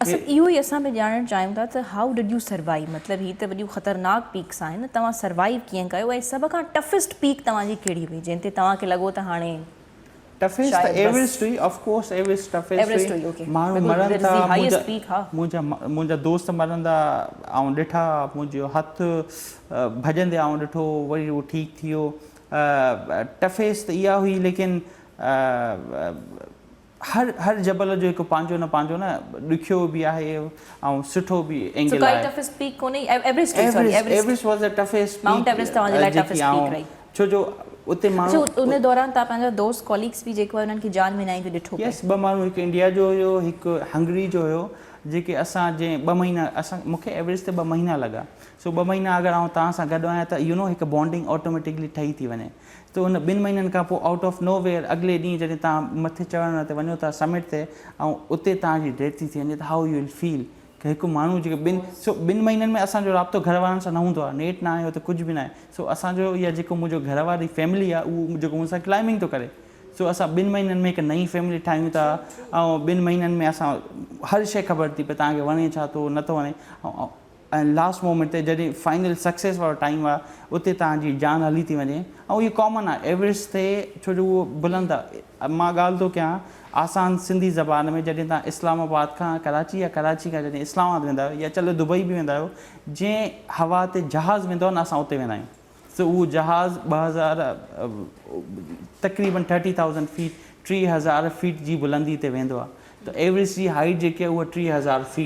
اصل اهو ئي اسان به ڄاڻڻ چاهيون ٿا ته how did you survive مطلب هي ته وڏيون خطرناڪ پيڪس آهن توهان سروائيو ڪيئن ڪيو ۽ سڀ کان ٽفسٽ پيڪ توهان جي ڪهڙي هئي جنهن تي توهان کي لڳو ته هاڻي ٽفسٽ ته ايورسٽ هئي آف ڪورس ايورسٽ ٽفسٽ هئي ماڻهو مرن ٿا منهنجا منهنجا دوست مرندا آئون ڏٺا منهنجو هٿ ڀڄندي آئون ڏٺو وري هو ٺيڪ ٿي ويو ٽفسٽ ته اها هئي ليڪن هر هر جبل جو هڪ پنهنجو نه پنهنجو نه ڏکيو به آهي ۽ سٺو به اينگل آهي. سو ڪائي ٽفسٽ پيڪ ڪونهي ايورسٽ هئي sorry Everest was the toughest Mount Everest توهان جي لاء ٽفسٽ پيڪ رهي. ڇو جو اتي ماڻهو اڇا ان دوران توهان پنهنجا دوست ڪوليگس به جيڪو آهي انهن کي جان وڃائيندي ڏٺو پئي. يس ٻه ماڻهو هڪ انڊيا جو هيو هڪ هنگري جو هيو جيڪي اسان جنهن ٻه مهينا اسان مون کي ايورسٽ تي ٻه مهينا لڳا سو ٻه مهينا اگر آئون توهان سان گڏ آهيان ته يو نو هڪ بانڊنگ آٽوميٽڪلي ٺهي ٿي وڃي ته ان ٻن مهينن کان پوء آئوٽ آف نو ويئر اڳلي ڏينهن جڏهن توهان مٿي چڙهڻ تي وڃو ٿا سمٽ تي ۽ اتي توهان جي ڊيٿ ٿي ٿي وڃي ته how you will feel ڪه هڪ ماڻهو جيڪي ٻن سو ٻن مهينن ۾ اسان جو رابطو گهر وارن سان نه هوندو آهي نيٽ نه آهي اتي ڪجهه به نه آهي سو اسان جو يا جيڪو منهنجو گهر واري فيملي آهي اهو جيڪو مون سان ڪلائمبنگ ٿو ڪري سو اسان ٻن مهينن ۾ هڪ نئين فيملي ٺاهيون ٿا ۽ ٻن مهينن ۾ اسان هر شيء خبر ٿي پئي توهان کي وڻي ڇا ٿو نٿو وڻي ۽ ۽ لاسٽ مومينٽ تي جڏهن فائنل سڪسيس وارو ٽائيم آ اتي توهان جي جان هلي ٿي وڃي ۽ اهو ڪامن آ ايورسٽ تي ڇو جو اهو بلند آ مان ڳالهه ٿو ڪيان آسان سنڌي زبان ۾ جڏهن توهان اسلام آباد کان ڪراچي يا ڪراچي کان جڏهن اسلام آباد ويندا آهيو يا چلو دبئي به ويندا آهيو جنهن هوا تي جهاز ويندو آ نه اسان اتي ويندا آهيون سو اهو جهاز 2000 تقريبن ٿرٽي ٿائوزنڊ فيٽ 30,000 فيٽ جي بلندي تي ويندو آ ته ايورسٽ جي هائيٽ جيڪي آ اها 3000 فيٽ.